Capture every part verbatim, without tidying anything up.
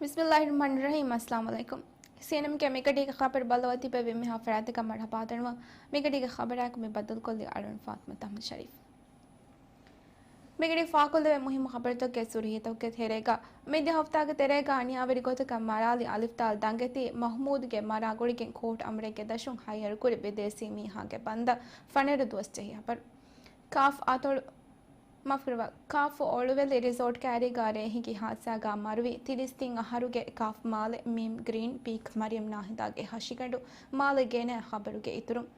ބިސްމިއްލާހިއްރަޙްމާނިއްރަޙީމް. އައްސަލާމު ޢަލައިކުމް. ސީއެންއެމްގެ މިގަޑީގެ ޚަބަރު ބައްލަވާ ތިބެވި މިހާ ފަރާތަކަށް މަރުޙަބާ ދަންނަވަން. މިގަޑީގެ ޚަބަރާއެކު މި ބައްދަލުކޮށްލީ އަޅުން ފާތިމަތު އަޙްމަދު ޝަރީފް. މިގަޑީ ފާކޮށްލެވޭ މުހިއްމު ޚަބަރުތަކުގެ ސުރުޚީތަކުގެ ތެރޭގަ، މިދިޔަ ހަފްތާގެ ތެރޭގަ އަނިޔާވެރި ގޮތަކަށް މަރާލި އަލިފްދާލް ދަނގެތި މަޙްމޫދުގެ މަރާ ގުޅިގެން ކޯޓް އަމުރެއްގެ ދަށުން ހައްޔަރުކުރި ބިދޭސީ މީހާގެ ބަންދަށް ފަނަރަ ދުވަސް ޖެހި ޚަބަރު. ކާފް އަތޮޅު، މާފުކުރައްވާ، ކާފް އޮޅުވެލި ރިސޯޓް ކައިރީގަ ރޭ ހިނގި ހާދިސާގަ މަރުވި ތިރީސް ތިން އަހަރުގެ ކާފް މާލެ މީމް ގްރީން ޕީކް މަރިޔަމް ނާހިދާގެ ހަށިގަނޑު މާލެ ގޭނަޔާ ޚަބަރުގެ އިތުރުން.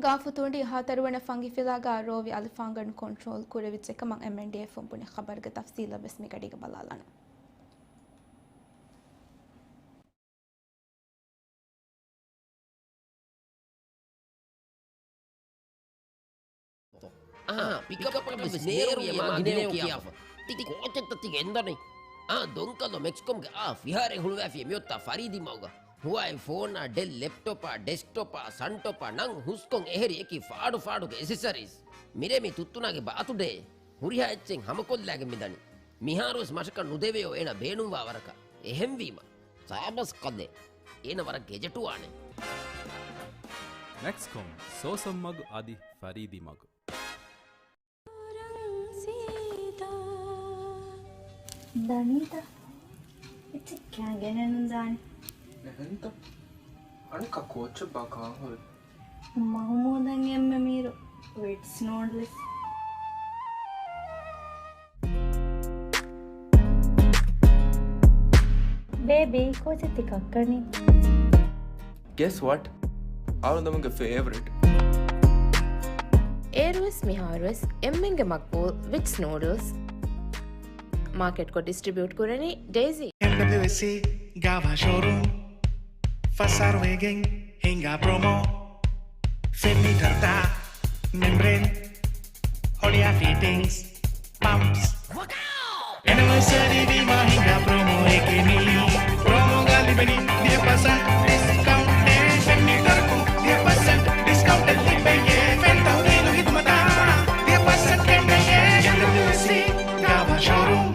ގާފު ތުނޑި ހަތަރުވަނަ ފަންގިފިލާގަ ރޯވި އަލިފާންގަނޑު ކޮންޓްރޯލް ކުރެވިއްޖެ ކަމަށް އެމްއެންޑީއެފް ބުނި ޚަބަރުގެ ތަފްސީލަށް ވެސް މިގަޑީގަ ބަލާލާނަން. އާ، ޕިކަޕަށް ވެސް ނޭރުވި އެ މާ ގިނައިރު ކިޔާފަ. ތި ކޯޗެއްތަ ތި ގެންދަނީ؟ އާ، ދޮންކަލޯ މެކްސްކޮމްގެ އާ ފިހާރައެއް ހުޅުވާފިޔޭ މިއޮތާ ފަރީދީ މަގުގަ. ހުވާއި ފޯނާ، ޑެލް ލެޕްޓޮޕާ، ޑެސްކްޓޮޕާ، ސަންޓޮޕާ ނަން ހުސްކޮން އެހެރި އެކި ފާޑު ފާޑުގެ އެސެސަރީސް. މިރޭ މި ތުއްތުނާގެ ބާތުޑޭ. ހުރިހާ އެއްޗެއް ހަމަކޮށްލާގެން މިދަނީ. މިހާރުވެސް މަށަކަށް ނުދެވެޔޯ އޭނަ ބޭނުންވާ ވަރަކަށް. އެހެންވީމަ. ސާބަސް ކަލޭ. އޭނަ ވަރަށް ގެޖެޓުވާނެ. މެކްސްކޮމް، ސޯސަން މަގު އަދި ފަރީދީ މަގު. ދަނީތަ؟ އެއްޗެއް ކާ ގެނެއްނުދާނެ. އެހެންތަ؟ އަނެއްކާ ކޯޗެއްބާ ކާން ހުރި؟ މަހުމޫދަށް އެންމެ މީރު ވިޓްސް ނޫޑްލްސް. ބޭބީ، ކޯޗެއް ތި ކައްކަނީ؟ Guess what? އަޅުގަނޑުމެންގެ ފޭވަރިޓް. އޭރުވެސް މިހާރުވެސް އެންމެންގެ މަގްބޫލް ވިޓްސް ނޫޑްލްސް. މާކެޓްކޮށް ޑިސްޓްރިބިއުޓް ކުރަނީ ޑޭޒީ. އެމްޑަބްލިއުއެސްސީ ގާވާ ޝޯރޫމް. ފަސް އަހަރު ވެގެން ހިނގާ ޕްރޮމޯ. ފެން މީޓަރުތައް މެމްބްރޭން. ހޮޅިއާ ފިޓިންގްސް، ޕަމްޕްސް. އެނިވަރސަރީ ވީމާ ހިނގާ ޕްރޮމޯއެކޭ މީ. ޕްރޮމޯގަ ލިބެނީ ވިހި ޕަސެންޓް ޑިސްކައުންޓެއް. ފެން މީޓަރަކުން ވިހި ޕަސެންޓް ޑިސްކައުންޓެއް ލިބެޔޭ. ފެން ތަހުލީލު ހިދުމަތާ ވިހި ޕަސެންޓް ގެންނެޔޭ. އެމްޑަބްލިއުއެސްސީ ގާވާ ޝޯރޫމް.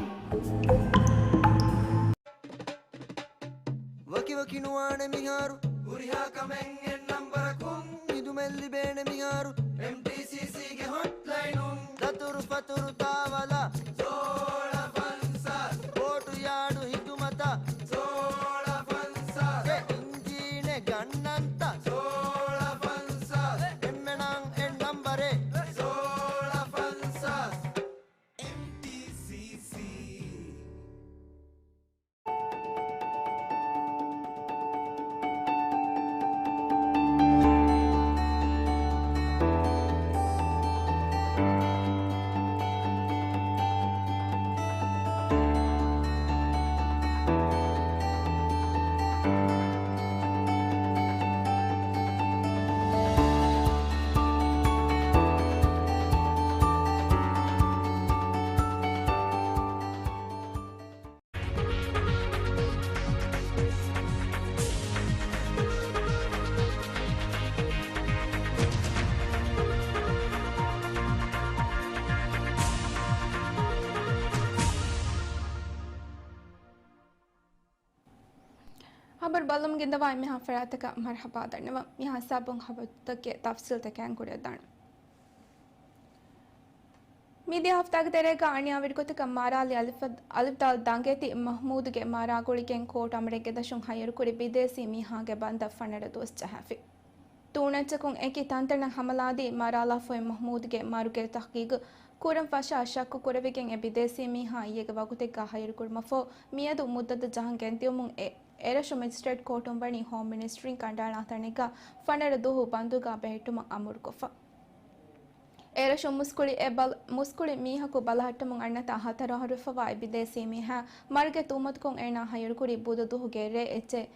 ވަކިވަކި ނުވާނެ މިހާރު. ހުރިހާ ކަމެއް އެއް ނަންބަރަކުން. ހިދުމަތް ލިބޭނެ މިހާރު. އެމްޓީސީސީގެ ހޮޓްލައިނުން. ދަތުރު ފަތުރު ތާވަލަށް. ސޯޅަ ފަންސާސް. ބޯޓު ޔާޑު ހިދުމަތަށް. ސޯޅަ ފަންސާސް. އެ އިންޖީނެއް ގަންނަންތަ؟ ސޯޅަ ފަންސާސް. އެންމެނަށް އެއް ނަންބަރެއް. ސޯޅަ ފަންސާސް. އެމްޓީސީސީ. ޚަބަރު ބައްލަމުން ގެންދަވާ އެންމެހާ ފަރާތަކަށް މަރުޙަބާ ދަންނަވަން. މިހާ ހިސާބުން ޚަބަރުތަކުގެ ތަފްސީލްތަކެއް ކުރިއަށްދާނަން. މިދިޔަ ހަފްތާގެ ތެރޭގަ އަނިޔާވެރިގޮތަކަށް މާރާލި އަލިފް، އަލިފްދާލް ދަނގެތި މަޙްމޫދުގެ މަރާ ގުޅިގެން ކޯޓް އަމުރެއްގެ ދަށުން ހައްޔަރުކުރި ބިދޭސީ މީހާގެ ބަންދަށް ފަނަރަ ދުވަސް ޖަހާފި. ތޫނައްޗަކުން އެކި ތަންތަނަށް ހަމަލާދީ މަރާލާފައި މަޙްމޫދުގެ މަރުގެ ތަޙްޤީޤު ކުރަން ފަށާ ޝައްކު ކުރެވިގެން އެ ބިދޭސީ މީހާ އިއްޔެގެ ވަގުތެއްގަ ހައްޔަރުކުރުމަށްފަހު މިއަދު މުއްދަތު ޖަހަން ގެންދިއުމުން އެ އެރަށު މެޖިސްޓްރޭޓް ކޯޓުން ވަނީ ހޯމް މިނިސްޓްރީން ކަނޑައަޅާ ތަނެއްގަ ފަނަރަ ދުވަހު ބަންދުގަ ބެހެއްޓުމަށް އަމުރުކޮށްފަ. އެރަށު މުސްކުޅި އެ ބަލ-، މުސްކުޅި މީހަކު ބަލަހައްޓަމުން އަންނަތާ ހަތަރު އަހަރުވެފަވާ އެ ބިދޭސީ މީހާ މަރުގެ ތުހުމަތުކޮށް އޭނާ ހައްޔަރުކުރީ ބުދަ ދުވަހުގެ ރޭ އެއްޗެއް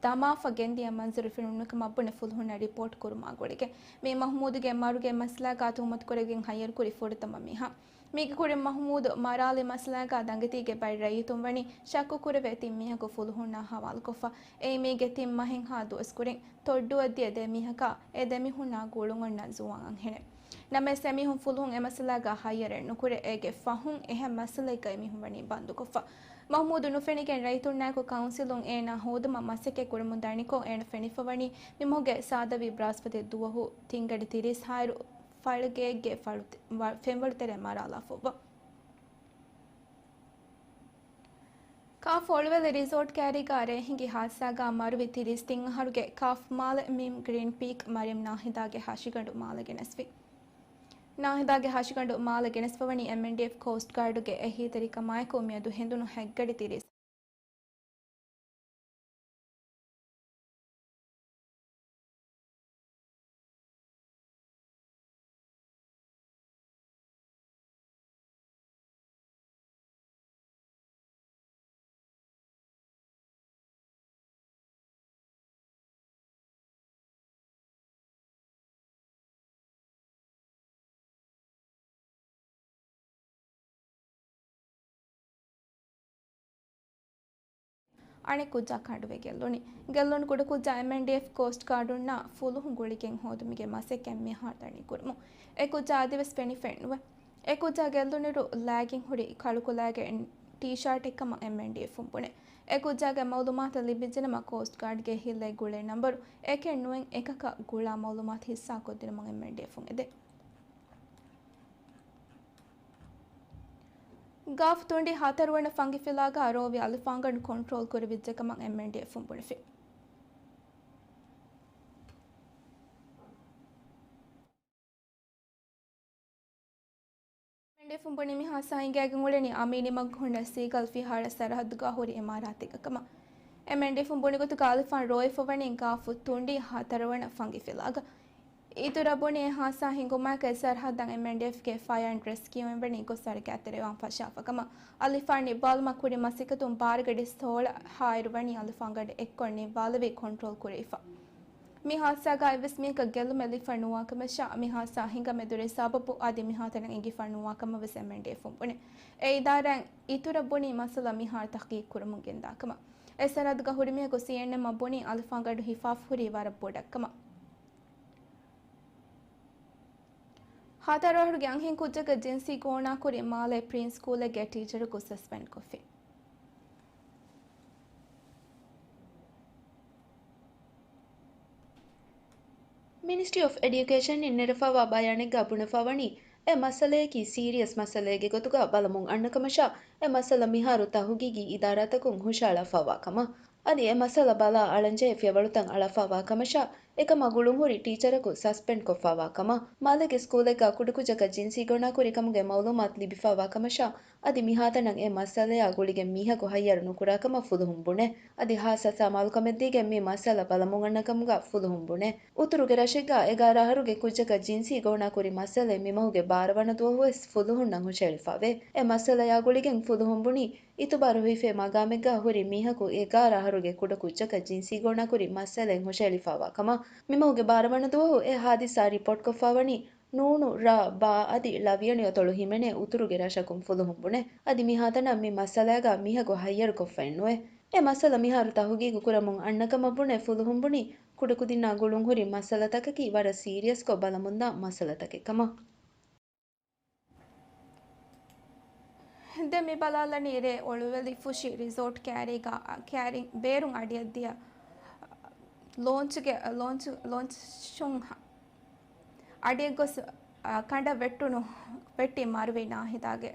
ދަމާފަ ގެންދިޔަ މަންޒަރު ފެނުނުކަމަށް ބުނެ ފުލުހުންނަށް ރިޕޯޓް ކުރުމާ ގުޅިގެން. މި މަޙްމޫދުގެ މަރުގެ މައްސަލާގާ ތުހުމަތުކުރެވިގެން ހައްޔަރުކުރި ފުރަތަމަ މީހާ. މީގެ ކުރިން މަޙްމޫދު މަރާލި މައްސަލާގާ ދަނގެތީގެ ބައެއް ރައްޔިތުން ވަނީ ޝައްކު ކުރެވޭ ތިން މީހަކު ފުލުހުންނާ ހަވާލުކޮށްފަ. އެއީ މީގެ ތިން މަހެއްހާ ދުވަސް ކުރިން ތޮއްޑުއަށް ދިޔަ ދެ މީހަކާ އެ ދެ މީހުންނާ ގުޅުން އޮންނަ ޒުވާން އަންހެނެއް. ނަމަވެސް އެމީހުން ފުލުހުން އެ މައްސަލާގާ ހައްޔަރެއް ނުކުރޭ. އޭގެ ފަހުން އެހެން މައްސަލައެއްގަ އެމީހުން ވަނީ ބަންދުކޮށްފަ. މަހްމޫދު ނުފެނިގެން ރައްޔިތުންނާއެކު ކައުންސިލުން އޭނާ ހޯދުމަށް މަސައްކަތް ކުރަމުން ދަނިކޮށް، އޭނަ ފެނިފަވަނީ މިމަހުގެ ސާދަވީ ބްރާސްފަތި ދުވަހު ތިންގަޑި ތިރީސް ހާއިރު ފަޅުގެއެއްގެ ފަޅު-، ވަ-، ފެންވަޅު ތެރޭ މަރާލާފައިވާ. ކާފް އޮޅުވެލި ރިސޯޓް ކައިރީގަ ރޭ ހިނގި ހާދިސާގަ މަރުވި ތިރީސް ތިން އަހަރުގެ ކާފް މާލެ މީމް ގްރީން ޕީކް މަރިޔަމް ނާހިދާގެ ހަށިގަނޑު މާލެ ގެނެސްފި. ނާހިދާގެ ހަށިގަނޑު މާލެ ގެނެސްފަވަނީ އެމްއެންޑީއެފް ކޯސްޓް ގާޑުގެ އެހީތެރިކަމާއެކު މިއަދު ހެނދުނު ހަތްގަޑި ތިރީސް. އަނެއް ކުއްޖާ ކަނޑުވެ ގެއްލުނީ. ގެއްލުނު ކުޑަކުއްޖާ އެމްއެންޑީއެފް ކޯސްޓް ގާޑުންނާ ފުލުހުން ގުޅިގެން ހޯދުމުގެ މަސައްކަތް މިހާރު ދަނީ ކުރަމުން. އެ ކުއްޖާ އަދިވެސް ފެނިފައެއްނުވޭ. އެ ކުއްޖާ ގެއްލުނިރު ލާގިން ހުރި ކަޅުކުލައިގެ ޓީޝާޓެއް ކަމަށް އެމްއެންޑީއެފުން ބުނޭ. އެ ކުއްޖާގެ މައުލޫމާތު ލިބިއްޖެނަމަ ކޯސްޓް ގާޑްގެ ހިލޭ ގުޅޭ ނަންބަރު އެކެއް ނުއެއް އެކަކަށް ގުޅާ މައުލޫމާތު ހިއްސާކޮށްދިނުމަށް އެމްއެންޑީއެފުން އެދޭ. ގާފް ތުނޑި ހަތަރުވަނަ ފަންގިފިލާގަ ރޯވި އަލިފާންގަނޑު ކޮންޓްރޯލް ކުރެވިއްޖެކަމަށް އެމްއެންޑީއެފުން ބުނެފި. އެމްއެންޑީއެފުން ބުނި މި ހާދިސާ ހިނގައިގެން އުޅެނީ އަމީނިމަގު ހުންނަ ސީގަލް ފިހާރަ ސަރަހައްދުގަ ހުރި އިމާރާތެއްގަ ކަމަށް. އެމްއެންޑީއެފުން ބުނި ގޮތުގަ އަލިފާން ރޯވިފަވަނީ ގާފް ތުނޑި ހަތަރުވަނަ ފަންގިފިލާގަ. އިތުރަށް ބުނި އެ ހާދިސާ ހިނގުމާއެކު އެ ސަރަހައްދަށް އެމްއެންޑީއެފްގެ ފަޔަރ އެންޑް ރެސްކިއު އެންބަނީ ގޮސް ވަރަށް ގާތްތެރިވާން ފަށާފަ ކަމަށް. އަލިފާން ނިއްވާލުމަށް ކުރި މަސައްކަތުން ބާރަގަޑި ސޯޅަ ހާއިރު ވަނީ އަލިފާންގަނޑު އެއްކޮށް ނިއްވާލެވި ކޮންޓްރޯލް ކުރެވިފަ. މި ހާދިސާގަ އެއްވެސް މީހަކަށް ގެއްލުމެއް ލިބިފަ ނުވާކަމަށާ، މި ހާދިސާ ހިނގާ މެދުވެރި ސަބަބު އަދި މިހާތަނަށް އެނގިފަ ނުވާކަމަށް ވެސް އެމްއެންޑީއެފުން ބުނެ. އެ އިދާރާއިން އިތުރަށް ބުނީ މައްސަލަ މިހާރު ތަހްގީގު ކުރަމުން ގެންދާކަމަށް. އެ ސަރަހައްދުގަ ހުރި މީހަކު ސީއެންއެމްއަށް ބުނީ އަލިފާންގަނޑު ހިފާފަ ހުރީ ވަރަށް ބޮޑަށްކަމަށް. ހަތަރު އަހަރުގެ އަންހެން ކުއްޖަކަށް ޖިންސީ ގޯނާކުރި މާލޭ ޕްރިންސް ސްކޫލެއްގެ ޓީޗަރަކު ސަސްޕެންޑް ކޮށްފި. މިނިސްޓްރީ އޮފް އެޑިއުކޭޝަން އިން ނެރެފަވާ ބަޔާނެއްގަ ބުނެފަވަނީ، އެ މައްސަލަޔަކީ ސީރިއަސް މައްސަލައެއްގެ ގޮތުގަ ބަލަމުން އަންނަ ކަމަށާ، އެ މައްސަލަ މިހާރު ތަހުގީގީ އިދާރާތަކުން ހުށައަޅާފައިވާ ކަމަށް. އަދި އެ މައްސަލަ ބަލާ އަޅަންޖެހޭ ފިޔަވަޅުތައް އަޅާފައިވާ ކަމަށާ، އެކަމާ ގުޅުންހުރި ޓީޗަރަކު ސަސްޕެންޑް ކޮށްފައިވާ ކަމަށް. މާލޭގެ ސްކޫލެއްގަ ކުޑަކުއްޖަކަށް ޖިންސީ ގޯނާކުރި ކަމުގެ މައުލޫމާތު ލިބިފައިވާ ކަމަށާ، އަދި މިހާތަނަށް އެ މައްސަލަޔާ ގުޅިގެން މީހަކު ހައްޔަރު ނުކުރާކަމަށް ފުލުހުން ބުނެ. އަދި ހާއްސަ ސަމާލުކަމެއްދީގެން މި މައްސަލަ ބަލަމުން އަންނަ ކަމުގަ ފުލުހުން ބުނެ. އުތުރުގެ ރަށެއްގަ އެގާރަ އަހަރުގެ ކުއްޖަކަށް ޖިންސީ ގޯނާކުރި މައްސަލައެއް މިމަހުގެ ބާރަ ވަނަ ދުވަހުވެސް ފުލުހުންނަށް ހުށައެޅިފަވޭ. އެ މައްސަލަޔާ ގުޅިގެން ފުލުހުން ބުނީ، އިތުބާރު ހިފޭ މަގާމެއްގަ ހުރި މީހަކު އެގާރަ އަހަރުގެ ކުޑަ ކުއްޖަކަށް ޖިންސީ ގޯނާކުރި މައްސަލައެއް ހުށައެޅިފައިވާ ކަމަށް. މިމަހުގެ ބާރަ ވަނަ ދުވަހު އެ ހާދިސާ ރިޕޯޓްކޮށްފަވަނީ، ނޫނު، ރ، ބާ އަދި ޅަވިޔަނި އަތޮޅު ހިމެނޭ އުތުރުގެ ރަށަކުން ފުލުހުން ބުނެ. އަދި މިހާތަނަށް މި މައްސަލައިގަ މީހަކު ހައްޔަރުކޮށްފައެއްނުވޭ. އެ މައްސަލަ މިހާރު ތަހުގީގު ކުރަމުން އަންނަ ކަމަށް ބުނެ ފުލުހުން ބުނީ، ކުޑަކުދިންނާ ގުޅުންހުރި މައްސަލަތަކަކީ ވަރަށް ސީރިއަސްކޮށް ބަލަމުންދާ މައްސަލަތަކެއް ކަމަށް. ދެން މި ބަލާލަނީ ރޭ އޮޅުވެލި ފުށި ރިސޯޓް ކައިރީގަ، ކައިރިން ބޭރުން އަޑިއަށްދިޔަ ލޯންޗުގެ، ލޯންޗު، ލޯންޗުން އަޑިއަށް ގޮސް، އަ، ކަނޑަށް ވެއްޓުނު، ވެއްޓި މަރުވި ނާހިދާގެ.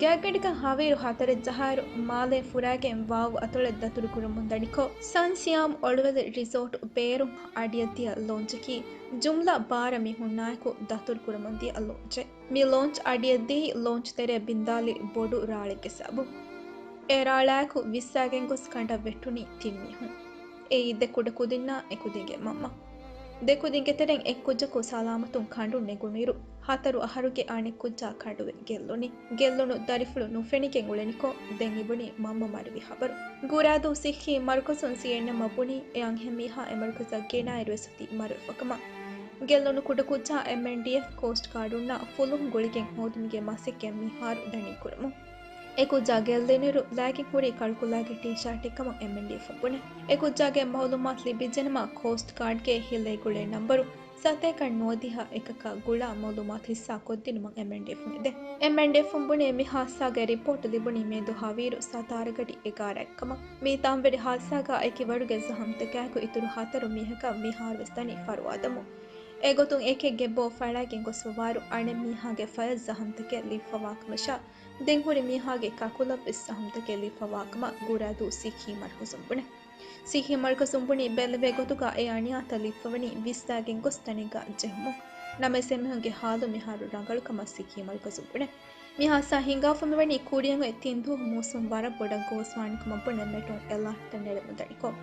ގާތްގަނޑަކަށް ހަވީރު ހަތަރެއް ޖަހާއިރު، މާލޭ ފުރާގެން ވާވު އަތޮޅަށް ދަތުރުކުރަމުން ދަނިކޮށް، ސަން ސިޔާމް އޮޅުވެލި ރިސޯޓް ބޭރުން އަޑިއަށްދިޔަ ލޯންޗަކީ، ޖުމްލަ ބާރަ މީހުންނާއެކު ދަތުރުކުރަމުންދިޔަ ލޯންޗެއް. މި ލޯންޗް އަޑިއަށްދީ ލޯންޗް ތެރޭ ބިންދާލި ބޮޑު ރާޅެއްގެ ސަބަބުން. އެ ރާޅާއެކު ވިއްސާގެން ގޮސް ކަނޑަށް ވެއްޓުނީ ތިން މީހުން. އެއީ ދެ ކުޑަ ކުދިންނާ އެ ކުދިންގެ މަންމަ. ދެ ކުދިންގެ ތެރެއިން އެއް ކުއްޖަކު ސަލާމަތުން ކަނޑުން ނެގުނުއިރު، ހަތަރު އަހަރުގެ އަނެއް ކުއްޖާ ކަނޑުވެ ގެއްލުނީ. ގެއްލުނު ދަރިފުޅު ނުފެނިގެން އުޅެނިކޮށް، ދެން އިވުނީ މަންމަ މަރުވި ހަބަރު. ގުރާދޫ ސިއްހީ މަރުކަޒުން ސީއެންއެމްއަށް ބުނީ، އެ އަންހެން މީހާ އެ މަރުކަޒަށް ގެނައިރުވެސް އޮތީ މަރުވެފަކަމަށް. ގެއްލުނު ކުޑަކުއްޖާ އެމްއެންޑީއެފް ކޯސްޓް ގާޑުންނާ ފުލުހުން ގުޅިގެން ހޯދުމުގެ މަސައްކަތް މިހާރު ދަނީ ކުރަމުން. އެ ކުއްޖާ ގެއްލުނުއިރު ލާގިން ހުރީ ކަޅުކުލައިގެ ޓީޝާޓެއް ކަމަށް އެމްއެންޑީއެފުން ބުނެ. އެ ކުއްޖާގެ މައުލޫމާތު ލިބިއްޖެނަމަ ކޯސްޓް ގާޑްގެ ހިލޭ ގުޅޭ ނަންބަރު ސަތޭކަ ނުވަދިހަ އެކަކަށް ގުޅާ މައުލޫމާތު ހިއްސާ ކޮށްދިނުމަށް އެމްއެންޑީއެފުން އެދެ. އެމްއެންޑީއެފުން ބުނީ މި ހާދިސާގެ ރިޕޯޓް ލިބުނީ މޭދު ހަވީރު ސަތާރަ ގަޑި އެގާރައެއް ކަމަށް. މި ތާންވެރި ހާދިސާގަ އެކި ވަރުގެ ޒަހަމްތަކާއެކު އިތުރު ހަތަރު މީހަކަށް މިހާރުވެސް ދަނީ ފަރުވާ ދަމުން. އެގޮތުން އެކެއްގެ ބޯ ފަޅައިގެން ގޮސްފަވާއިރު އަނެއް މީހާގެ ފަޔަށް ޒަހަމްތަކެއް ލިބިފަވާކަމަށާ، ދެން ހުރި މީހާގެ ކަކުލަށްވެސް ޒަހަމްތަކެއް ލިބިފަވާކަމަށް ގުރާދޫ ސިއްހީ މަރުކަޒުން ބުނޭ. ސިއްހީ މަރުކަޒުން ބުނީ ބެއްލެވޭ ގޮތުގަ އެ އަނިޔާތައް ލިބިފަވަނީ ވިއްސާގެން ގޮސް ތަނެއްގަ ޖެހުމުން. ނަމަވެސް އެމީހުންގެ ހާލު މިހާރު ރަނގަޅު ކަމަށް ސިއްހީ މަރުކަޒުން ބުނޭ. މި ހާދިސާ ހިނގާފަ މިވަނީ ކުރިއަށް އޮތް ތިން ދުވަހު މޫސުން ވަރަށް ބޮޑަށް ގޯސްވާނެ ކަމަށް ބުނެ މެޓުން އެލާޓްތައް ނެރެމުންދަނިކޮށް.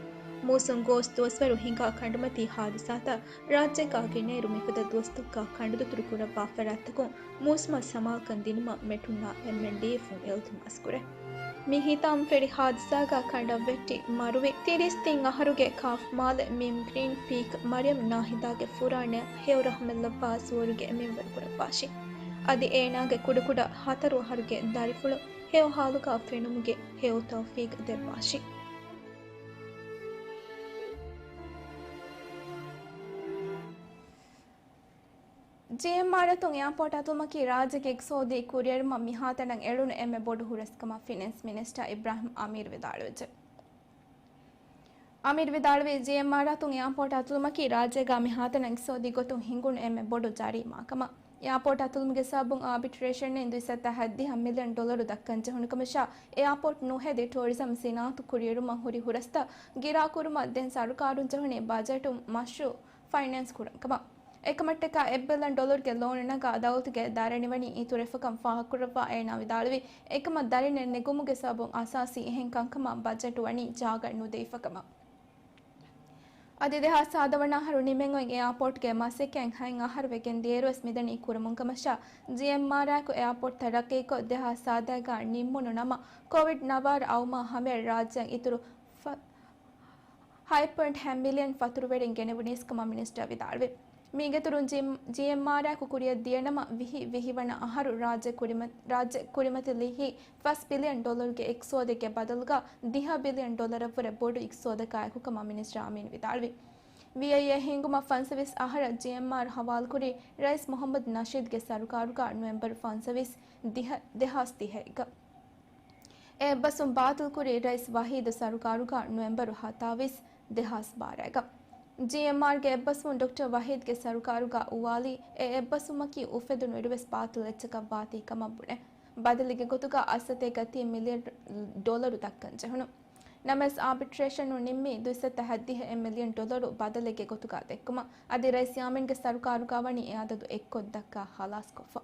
މޫސުން ގޯސް ދުވަސްވަރު ހިނގާ ކަނޑުމަތީ ހާދިސާތައް ރާއްޖޭގަ ގިނައިރު މިފަދަ ދުވަސްތަކަށް ކަނޑުދޮތުރު ކުރައްވާ ފަރާތްތަކުން މޫސުމަށް ސަމާލުކަން ދިނުމަށް މެޓުންނާ އެމްއެންޑީއެފުން އިލްތިމާސް ކުރޭ. މި ހިތާމަ ފެޅި ހާދިސާގަ ކަނޑަށް ވެއްޓި މަރުވި ތިރީސް ތިން އަހަރުގެ ކާފްމާލެ މީމް ގްރީން ޕީކް މަރިޔަމް ނާހިދާގެ ފުރާނަ ހެޔޮ ރަހުމަތްލައްވާ ސުވަރުގެ މިންވަރު ކުރައްވާށި. އަދި އޭނާގެ ކުޑަކުޑަ ހަތަރު އަހަރުގެ ދަރިފުޅު ހެޔޮ ހާލުގަ ފެނުމުގެ ހެޔޮ ތައުފީގް ދެއްވާށި. ޖީއެމްއާރް އަތުން އެއާޕޯޓް އަތުލުމަކީ ރާއްޖޭގެ އިގްތިސޯދީ ކުރިއެރުމަށް މިހާތަނަށް އެޅުނު އެންމެ ބޮޑު ހުރަސްކަމަށް ފިނޭންސް މިނިސްޓަރ އިބްރާހިމް އަމީރު ވިދާޅުވެއްޖެ. އަމީރު ވިދާޅުވީ، ޖީއެމްއާރް އަތުން އެއާޕޯޓް އަތުލުމަކީ ރާއްޖޭގަ މިހާތަނަށް އިގްތިސޯދީ ގޮތުން ހިނގުނު އެންމެ ބޮޑު ޖަރީމާ ކަމަށް. އެއާޕޯޓް އަތުލުމުގެ ސަބަބުން އާބިޓްރޭޝަންއިން ދުއިސައްތަ ހަތްދިހަ މިލިއަން ޑޮލަރު ދައްކަން ޖެހުނު ކަމަށާ، އެއާޕޯޓް ނުހެދި ޓޫރިޒަމް ސިނާއަތު ކުރިއެރުމަށް ހުރި ހުރަސްތައް ގިރާކުރުމަށް ދެން ސަރުކާރުން ޖެހުނީ ބަޖެޓުން މަޝްރޫއު ފައިނޭންސް ކުރަން ކަމަށް. އެކަމަށްޓަކާ އެއް ބިލިއަން ޑޮލަރުގެ ލޯނު ނަގާ ދައުލަތުގެ ދަރަނިވަނީ އިތުރު އެފަކަން ފާހަގަކުރައްވާ އޭނާ ވިދާޅުވީ، އެކަމަށް ދަރަނި ނެގުމުގެ ސަބަބުން އަސާސީ އެހެން ކަންކަމަށް ބަޖެޓު ވަނީ ޖާގަ ނުދެވިފަ ކަމަށް. އަދި ދެހާސް ސާދަ ވަނަ އަހަރު ނިމެން އޮތް އެއާޕޯޓްގެ މަސައްކަތް ހަތް އަހަރު ވެގެން ދިޔައިރުވެސް މިދަނީ ކުރަމުން ކަމަށާ، ޖީއެމްއާރްއާއެކު އެއާޕޯޓްތައް ރައްކައިކޮށް ދެހާސް ސާދައިގަ ނިންމުނު ނަމަ، ކޮވިޑް ނަވާރަ އައުމާ ހަމަޔަށް ރާއްޖެއަށް އިތުރު ފަ-، ހަތް ޕޮއިންޓް ހަތް މިލިއަން ފަތުރުވެރިން ގެނެވުނީސް ކަމަށް މިނިސްޓަރ ވިދާޅުވި. މީގެއިތުރުން ޖީ-، ޖީއެމްއާރްއާއެކު ކުރިއަށް ދިޔަ ނަމަ، ވިހި، ވިހި ވަނަ އަހަރު ރާއްޖެ ކުރިމަ-، ރާއްޖެ ކުރިމަތިލީހީ ފަސް ބިލިއަން ޑޮލަރުގެ އިގްތިސޯދެއްގެ ބަދަލުގަ ދިހަ ބިލިއަން ޑޮލަރަށްވުރެ ބޮޑު އިގްތިސޯދަކާއެކު ކަމަށް މިނިސްޓަރ އަމީން ވިދާޅުވި. ވީއައިއޭ ހިންގުމަށް ފަންސަވީސް އަހަރަށް ޖީއެމްއާރް ހަވާލުކުރީ ރައީސް މުހައްމަދު ނަޝީދުގެ ސަރުކާރުގަ ނޮވެމްބަރު ފަންސަވީސް ދިހަ، ދެހާސް ތިހައިގަ. އެ އެއްބަސްވުން ބާތިލްކުރީ ރައީސް ވަހީދު ސަރުކާރުގަ ނޮވެމްބަރު ހަތާވީސް، ދެހާސް ބާރައިގަ. ޖީއެމްއާރްގެ އެއްބަސްވުން ޑޮކްޓަރ ވަހީދްގެ ސަރުކާރުގަ އުވާލީ، އެ އެއްބަސްވުމަކީ އުފެދުނުއިރުވެސް ބާތިލް އެއްޗަކަށް ވާތީ ކަމަށް ބުނެ. ބަދަލެއްގެ ގޮތުގަ އަށްސަތޭކަ ތިން މިލިއަން ޑޮލަރު ދައްކަން ޖެހުނު. ނަމަވެސް އާބިޓްރޭޝަނުން ނިންމީ ދުއިސައްތަ ހަތްދިހަ އެއް މިލިއަން ޑޮލަރު ބަދަލެއްގެ ގޮތުގަ ދެއްކުމަށް. އަދި ރައީސް ޔާމީންގެ ސަރުކާރުގަ ވަނީ އެ އަދަދު އެއްކޮށް ދައްކާ ހަލާސްކޮށްފަ.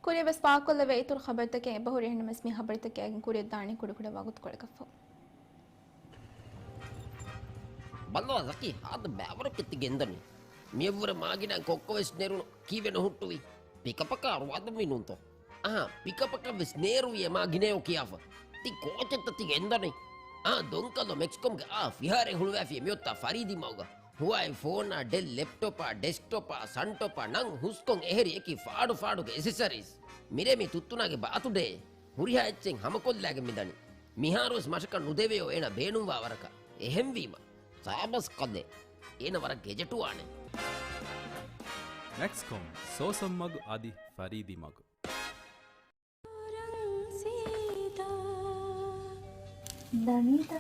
ކުރިޔަށް ވެސް ފާހަގަކޮށްލެވޭ އިތުރު ޚަބަރުތަކެއް އެބަހުރި. އެހެންނަމަވެސް މި ޚަބަރުތަކަށް އައިގެން ކުރިޔަށް ދާނީ ކުޑަކުޑަ ވަގުތުކޮޅަކަށްފަހު. ބައްލަވާ ޒަކީ، ހާދަ ބައިވަރަކަށް ތި ގެންދަނީ. މިއަށްވުރެ މާގިނަ ކޮއްކޮ ވެސް ނެރުނު. ކީއްވެ ނުހުއްޓުވީ؟ ޕިކަޕަކަށް އަރުވާދަންވީ ނޫންތޯ؟ އަހާ، ޕިކަޕަކަށް ވެސް ނޭރުވި އެ މާގިނައޯ ކިޔާފަ. ތި ކޯޗެއްތަ ތި ގެންދަނީ؟ އާ، ދޮންކަލޯ މެކްސްކޮމްގެ އާ ފިހާރައެއް ހުޅުވާފި މިއޮތާ ފަރީދީ މަގުގަ. ހުވާއި ފޯނާ، ޑެލް ލެޕްޓޮޕާ، ޑެސްކްޓޮޕާ، ސަންޓޮޕާ ނަން ހުސްކޮން އެހެރި އެކި ފާޑު ފާޑުގެ އެސެސަރީސް. މިރޭ މި ތުއްތުނާގެ ބާތުޑޭ. ހުރިހާ އެއްޗެއް ހަމަކޮށްލާގެން މިދަނީ. މިހާރުވެސް މަށަކަށް ނުދެވެޔޯ އޭނަ ބޭނުންވާ ވަރަކަށް. އެހެންވީމަ، ސާބަސް ކަލޭ. އޭނަ ވަރަށް ގެޖެޓުވާނެ. މެކްސްކޮމް، ސޯސަން މަގު އަދި ފަރީދީ މަގު. ދަނީތަ؟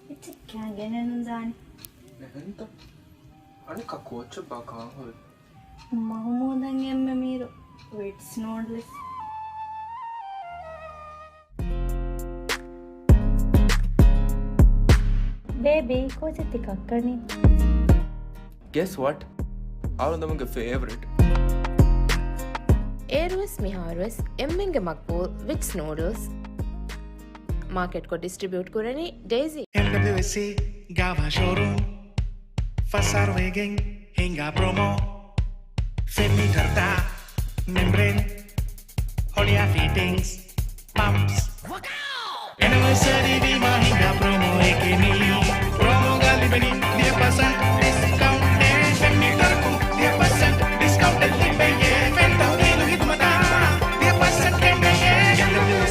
އެއްޗެއް ކައި ގެނެއް ނުދާނެ. އެހެންތަ؟ އަނެއްކާ ކޯއްޗެއްބާ ކާން ހުރީ؟ މަގު މޫދަށް އެންމެ މީރު ވިޓްސް ނޫޑްލްސް. ބޭބީ، ކޯޗެއް ތި ކައްކަނީ؟ Guess what? އަޅުގަނޑުމެންގެ ފޭވަރިޓް. އޭރުވެސް މިހާރުވެސް އެންމެންގެ މަގްބޫލް ވިޓްސް ނޫޑްލްސް. މާކެޓްކޮށް ޑިސްޓްރިބިއުޓް ކުރަނީ ޑޭޒީ. އެމްޑަބްލިއުއެސްސީ ގާވާ ޝޯރޫމް. ފަސް އަހަރު ވެގެން ހިނގާ ޕްރޮމޯ. ފެންމީޓަރުތައް، މެމްބްރޭން، ހޮޅިއާ ފިޓިންގްސް، ޕަމްޕްސް. އެނިވަރސަރީ ވީމާ ހިނގާ ޕްރޮމޯއެކޭ މީ. ޕްރޮމޯގަ ލިބެނީ ދިހަ ޕަސެންޓް ޑިސްކައުންޓެއް. ފެންމީޓަރަކުން ދިހަ ޕަސެންޓް ޑިސްކައުންޓެއް ލިބެޔޭ. ފެން ތަހުލީލު ހިދުމަތަށް ދިހަ ޕަސެންޓް ކެނޑެޔޭ. އެމްޑަބްލިއު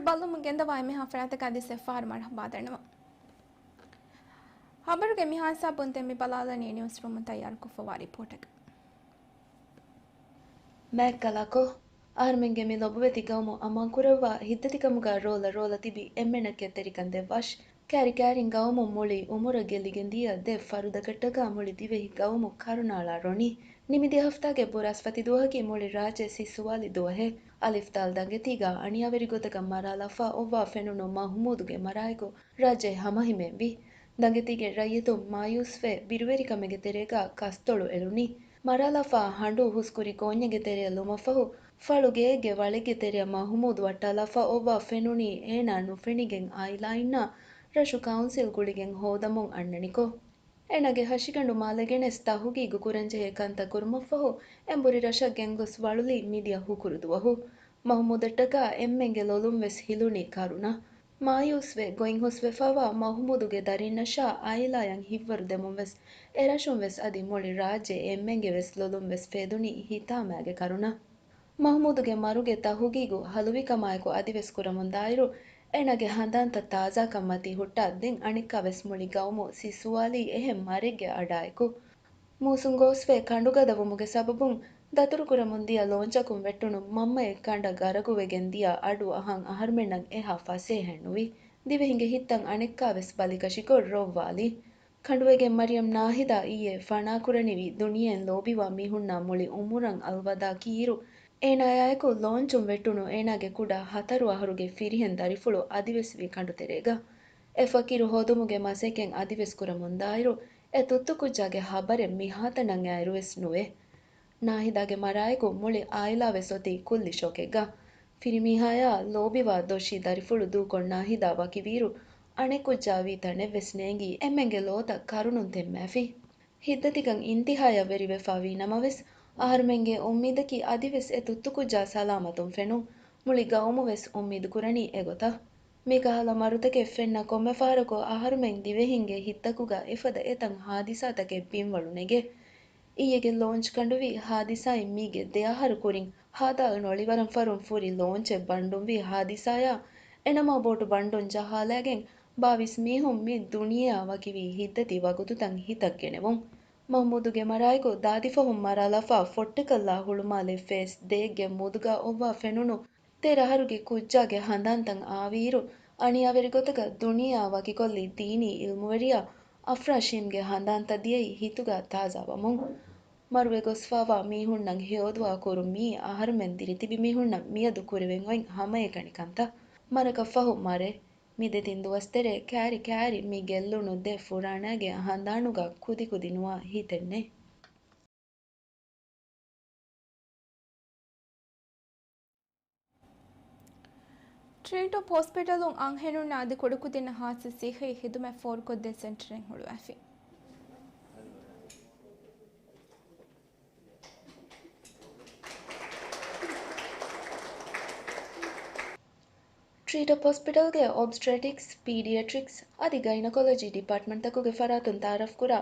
ބައްލަވަމުން ގެންދަވާ އެންމެހާ ފަރާތަކަށް އަދިވެސް އެއްފަހަރު މަރުޙަބާ ދަންނަވަން. ޚަބަރުގެ މިހާ ހިސާބުން ދެން މި ބަލާލަނީ ނިއުސްރޫމުން ތައްޔާރުކޮށްފަވާ ރިޕޯޓަކަށް. މާތް ކަލާކޮ، އަހަރުމެންގެ މި ލޮބުވެތި ގައުމު އަމާންކުރައްވާ ހިތްދަތިކަމުގަ ރޯލަ ރޯލަ ތިބި އެންމެނަށް ކެތްތެރިކަން ދެއްވާށި. ކާރި ކާރިން ގައުމު މުޅި އުމުރަށް ގެއްލިގެން ދިޔަ ދެ ފަރުދަކަށްޓަކާ މުޅި ދިވެހި ގައުމު ކަރުނާޅާ ރޮނީ. ނިމިދިޔަ ހަފްތާގެ ބުރާސްފަތި ދުވަހަކީ މުޅި ރާއްޖެ ސިއްސުވާލި ދުވަހެއް. އަލިފް ދާލް ދަނގެތީގަ އަނިޔާވެރި ގޮތަކަށް މަރާލާފަ އޮއްވާ ފެނުނު މަހުމޫދުގެ މަރާއެކު ރާއްޖެ ހަމަހިމޭންވި. ދަނގެތީގެ ރައްޔިތުން މާޔޫސްވެ ބިރުވެރިކަމެއްގެ ތެރޭގަ ކަސްތޮޅު އެޅުނީ. މަރާލާފަ ހަނޑޫ ހުސްކުރި ގޯންޏެއްގެ ތެރެއަށް ލުމަށްފަހު، ފަޅު ގެއެއްގެ ވަޅެއްގެ ތެރެއަށް މަހުމޫދު ވައްޓާލާފަ އޮއްވާ ފެނުނީ އޭނާ ނުފެނިގެން އާއިލާއިންނާ ރަށު ކައުންސިލް ގުޅިގެން ހޯދަމުން އަންނަނިކޮށް. އޭނާގެ ހަށިގަނޑު މާލެގެނެސް ތަހުގީގު ކުރަންޖެހޭ ކަންތައް ކުރުމަށްފަހު، އެނބުރި ރަށަށް ގެންގޮސް ވަޅުލީ މިދިޔަ ހުކުރު ދުވަހު. މަހުމޫދަށްޓަކާ އެންމެންގެ ލޮލުން ވެސް ހިލުނީ ކަރުނަ. މާޔޫސްވެ ގޮތް ހުސްވެފަވާ މަހުމޫދުގެ ދަރިންނަށާ އާއިލާޔަށް ހިތްވަރު ދެމުން ވެސް، އެރަށުން ވެސް އަދި މުޅި ރާއްޖެ އެންމެންގެ ވެސް ލޮލުން ވެސް ފޭދުނީ ހިތާމައިގެ ކަރުނަ. މަހުމޫދުގެ މަރުގެ ތަހުގީގު ހަލުވިކަމާއެކު އަދިވެސް ކުރަމުންދާއިރު، އޭނާގެ ހަނދާންތައް ތާޒާކަން މަތީ ހުއްޓާ ދެން އަނެއްކާވެސް މުޅި ގައުމު ސިއްސުވާލީ އެހެން މަރެއްގެ އަޑާއެކު. މޫސުން ގޯސްވެ ކަނޑުގަދަވުމުގެ ސަބަބުން ދަތުރުކުރަމުން ދިޔަ ލޯންޗަކުން ވެއްޓުނު މަންމައެއް ކަނޑަށް ގަރަގުވެގެން ދިޔަ އަޑު އަހަން އަހަރުމެންނަށް އެހާ ފަސޭހައެއްނުވި. ދިވެހިންގެ ހިތްތައް އަނެއްކާވެސް ބަލިކަށިކޮށް ރޯވާލި. ކަނޑުވެގެން މަރިޔަމް ނާހިދާ އިއްޔެ ފަނާކުރަނިވި ދުނިޔެއިން ލޯބިވާ މީހުންނާ މުޅި އުމުރަށް އަލްވަދާ ކީއިރު، އޭނާޔާއެކު ލޯންޗުން ވެއްޓުނު އޭނާގެ ކުޑަ ހަތަރު އަހަރުގެ ފިރިހެން ދަރިފުޅު އަދިވެސް ވީ ކަނޑުތެރޭގަ. އެ ފަޤީރު ހޯދުމުގެ މަސައްކަތް އަދިވެސް ކުރަމުންދާއިރު، އެ ތުއްތުކުއްޖާގެ ހަބަރެއް މިހާތަނަށް އައިރުވެސް ނުވޭ. ނާހިދާގެ މަރާއެކު މުޅި އާއިލާވެސް އޮތީ ކުއްލި ޝޮކެއްގަ. ފިރިމީހާޔާ ލޯބިވާ ދޮށީ ދަރިފުޅު ދޫކޮށް ނާހިދާ ވަކިވީއިރު، އަނެއްކުއްޖާ ވީ ތަނެއްވެސް ނޭނގީ އެންމެންގެ ލޯތައް ކަރުނުން ތެންމާފި. ހިތްދަތިކަން އިންތިހާޔަށް ވެރިވެފަ ވީ ނަމަވެސް، އަހަރުމެންގެ އުއްމީދަކީ އަދިވެސް އެ ތުއްތުކުއްޖާ ސަލާމަތުން ފެނުން. މުޅި ގައުމުވެސް އުއްމީދު ކުރަނީ އެގޮތަށް. މިކަހަލަ މަރުތަކެއް ފެންނަ ކޮންމެ ފަހަރަކު އަހަރުމެން ދިވެހިންގެ ހިތްތަކުގަ އެފަދަ އެތަން ހާދިސާތަކެއް ބިންވަޅު ނެގޭ. އިއްޔެގެ ލޯންޗް ކަނޑުވީ ހާދިސާއިން މީގެ ދެ އަހަރު ކުރިން ހދ ނޮޅިވަރަންފަރުން ފުރި ލޯންޗެއް ބަންޑުންވި ހާދިސާޔާ، އެނަމާ ބޯޓު ބަންޑުން ޖަހާލައިގެން ބާވީސް މީހުން މި ދުނިޔެއާ ވަކިވީ ހިތްދަތި ވަގުތުތައް ހިތަށް ގެނެވުން. މަހްމޫދުގެ މަރާއެކު ދާދިފަހުން މަރާލާފަ ފޮއްޓިކަށްލާ ހުޅުމާލެ ފޭސް ދޭއްގެ މޫދުގަ އޮއްވާ ފެނުނު ތޭރަ އަހަރުގެ ކުއްޖާގެ ހަނދާންތައް އާވިއިރު، އަނިޔާވެރި ގޮތަކަށް ދުނިޔެއާ ވަކިކޮށްލި ދީނީ އިލްމުވެރިޔާ އަފްރާޝީމްގެ ހަނދާންތައް ދިޔައީ ހިތުގަ ތާޒާވަމުން. މަރުވެ ގޮސްފަވާ މީހުންނަށް ހެޔޮދުޢާ ކުރުން މީ އަހަރުމެން ދިރިތިބި މީހުންނަށް މިއަދު ކުރެވެން އޮތް ހަމައެކަނި ކަންތައް. މަރަކަށް ފަހު މަރޭ. މި ދެތިން ދުވަސް ތެރޭ ކާރި ކާރި މި ގެއްލުނު ދެ ފުރާނައިގެ ހަނދާނުގަ ކުދިކުދި ނުވާ ހިތެއް ނެތް. ޓްރީޓޮޕް ހޮސްޕިޓަލުން އަންހެނުންނަށް އަދި ކުޑަކުދިންނަށް ހާއްސަ ސިއްހީ ހިދުމަތް ފޯރުކޮށްދޭ ސެންޓަރެއް ހުޅުވާފި. ޓްރީޓޮޕް ހޮސްޕިޓަލްގެ އޮބްސްޓްރެޓިކްސް، ޕީޑިއެޓްރިކްސް އަދި ގައިނަކޮލޮޖީ ޑިޕާޓްމަންޓްތަކުގެ ފަރާތުން ތައާރަފްކުރާ،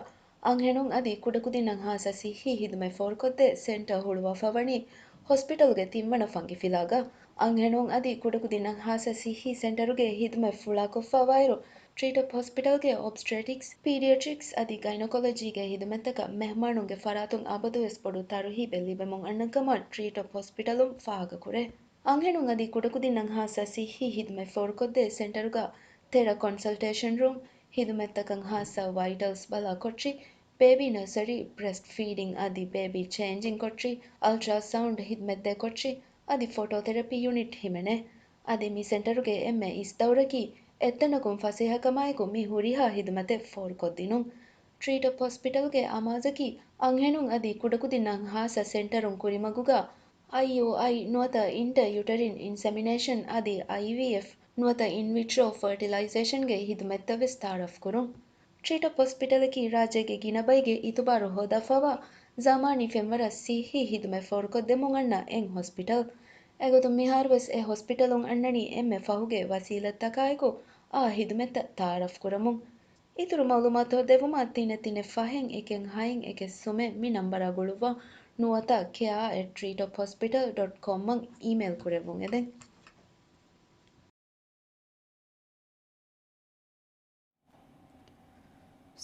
އަންހެނުން އަދި ކުޑަކުދިންނަށް ހާއްސަ ސިއްހީ ހިދުމަތް ފޯރުކޮށްދޭ ސެންޓަރ ހުޅުވާފަ ވަނީ ހޮސްޕިޓަލްގެ ތިންވަނަ ފަންގި ފިލާގަ. އަންހެނުން އަދި ކުޑަކުދިންނަށް ހާއްސަ ސިއްހީ ސެންޓަރުގެ ހިދުމަތް ފުޅާކޮށްފަވާއިރު، ޓްރީޓޮޕް ހޮސްޕިޓަލްގެ އޮބްސްޓްރެޓިކްސް، ޕީޑިއެޓްރިކްސް އަދި ގައިނަކޮލޮޖީގެ ހިދުމަތްތަކަށް މެހްމާނުންގެ ފަރާތުން އަބަދުވެސް ބޮޑު ތަރުހީބެއް ލިބެމުން އަންނަ ކަމަށް ޓްރީޓޮޕް ހޮސްޕިޓަލުން ފާހަގަކުރޭ. އަންހެނުން އަދި ކުޑަކުދިންނަށް ހާއްސަ ސިއްހީ ހިދުމަތް ފޯރުކޮށްދޭ ސެންޓަރުގަ ތެރަ ކޮންސަލްޓޭޝަން ރޫމް، ހިދުމަތްތަކަށް ހާއްސަ ވައިޓަލްސް ބަލާ ކޮޓަރި، ބޭބީ ނަސަރީ، ބްރެސްޓް ފީޑިން އަދި ބޭބީ ޗޭންޖިން ކޮޓަރި، އަލްޓްރާސައުންޑް ހިދުމަތްދޭ ކޮޓަރި އަދި ފޮޓޯތެރަޕީ ޔުނިޓް ހިމެނޭ. އަދި މި ސެންޓަރުގެ އެންމެ އިސް ދައުރަކީ އެއްތަނަކުން ފަސޭހަކަމާއެކު މި ހުރިހާ ހިދުމަތެއް ފޯރުކޮށްދިނުން. ޓްރީޓޮޕް ހޮސްޕިޓަލްގެ އަމާޒަކީ އަންހެނުން އަދި ކުޑަކުދިންނަށް ހާއްސަ ސެންޓަރުން ކުރިމަގުގަ އައިޔޫއައި ނުވަތަ އިންޓަރ ޔުޓަރިން އިންސެމިނޭޝަން އަދި އައިވީއެފް ނުވަތަ އިންވިޓްރޯ ފަރޓިލައިޒޭޝަންގެ ހިދުމަތްތައް ވެސް ތައާރަފް ކުރުން. ޓްރީޓޮޕް ހޮސްޕިޓަލަކީ ރާއްޖޭގެ ގިނަ ބައިގެ އިތުބާރު ހޯދާފަވާ ޒަމާނީ ފެންވަރަށް ސިއްހީ ހިދުމަތް ފޯރުކޮށްދެމުން އަންނަ އެއް ހޮސްޕިޓަލް. އެގޮތުން މިހާރުވެސް އެ ހޮސްޕިޓަލުން އަންނަނީ އެންމެ ފަހުގެ ވަސީލަތްތަކާއެކު އާ ހިދުމަތްތައް ތައާރަފް ކުރަމުން. އިތުރު މައުލޫމާތު ހޯއްދެވުމަށް ތިނެއް ތިނެއް ފަހެއް އެކެއް ހައެއް އެކެއް ސުމެއް މި ނަންބަރާ ގުޅުއްވާ ނުވަތަ ކެއާ އެޓް ޓްރީޓޮޕް ހޮސްޕިޓަލް ޑޮޓް ކޮމް އަށް އީމެއިލް ކުރެއްވުން އެދެން.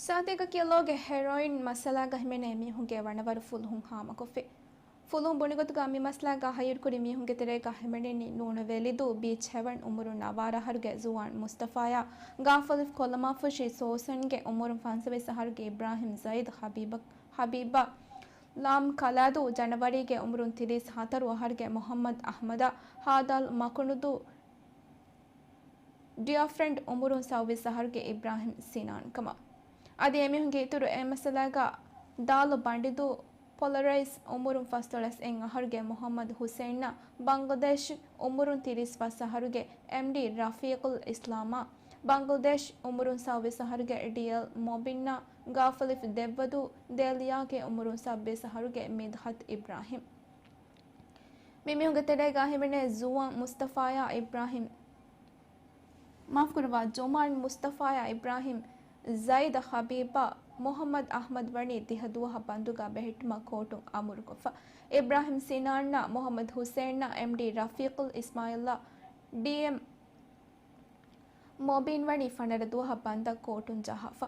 ސާތޭކަ ކިލޯގެ ހެރޮއިން މައްސަލާގަ ހިމެނޭ މީހުންގެ ވަނަވަރު ފުލުހުން ހާމަކޮށްފި. ފުލުހުން ބުނިގޮތުގަ މި މައްސަލާގަ ހައްޔަރުކުރި މީހުންގެ ތެރޭގަ ހިމެނެނީ ނޫނު ވެލިދޫ ބީޗް ހެވަން އުމުރުން ނަވާރަ އަހަރުގެ ޒުވާން މުސްތަފާޔާ، ގާފަލިފް ކޮލަމާފުށި ސޯސަންގެ އުމުރުން ފަންސަވީސް އަހަރުގެ އިބްރާހިމް ޒައިދް ހަބީބަ، ހަބީބާ، ލާމް ކަލާދޫ ޖަނަވަރީގެ އުމުރުން ތިރީސް ހަތަރު އަހަރުގެ މުހައްމަދް އަހްމަދާ، ހާދާލް މަކުނުދޫ ޑިއަފްރެންޑް އުމުރުން ސައުވީސް އަހަރުގެ އިބްރާހިމް ސިނާން ކަމަށް. އަދި އެމީހުންގެ އިތުރު އެ މައްސަލާގަ ދާލު ބަނޑިދޫ ޕޮލަރައިޒް އުމުރުން ފަސްދޮޅަސް އެއް އަހަރުގެ މުހައްމަދު ހުސެއިންއާ، ބަންގްލަދޭޝް އުމުރުން ތިރީސް ފަސް އަހަރުގެ އެމްޑީ ރަފީޤުލް އިސްލާމާ، ބަންގްލަދޭޝް އުމުރުން ސައުވީސް އަހަރުގެ ޑީއެލް މޮބިންއާ، ގާފަލިފް ދެއްވަދޫ ދޭލިޔާގެ އުމުރުން ސައްބީސް އަހަރުގެ މިދްހަތް އިބްރާހިމް. މި މީހުންގެ ތެރޭގަ ހިމެނޭ ޒުވާން މުސްތަފާޔާ އިބްރާހިމް، މާފުކުރައްވާ، ޒުވާން މުސްތަފާޔާ އިބްރާހިމް ޒައިދަށް ހަބީބާ މުހައްމަދު އަހްމަދު ވަނީ ދިހަ ދުވަހަށް ބަންދުގަ ބެހެއްޓުމަށް ކޯޓުން އަމުރުކޮށްފަ. އިބްރާހިމް ސިނާންއާ މުހައްމަދު ހުސެއިންއާ އެމްޑީ ރަފީޤުލް އިސްމާއިލްއާ ޑީއެމް މޮބީން ވަނީ ފަނަރަ ދުވަހަށް ބަންދަށް ކޯޓުން ޖަހާފަ.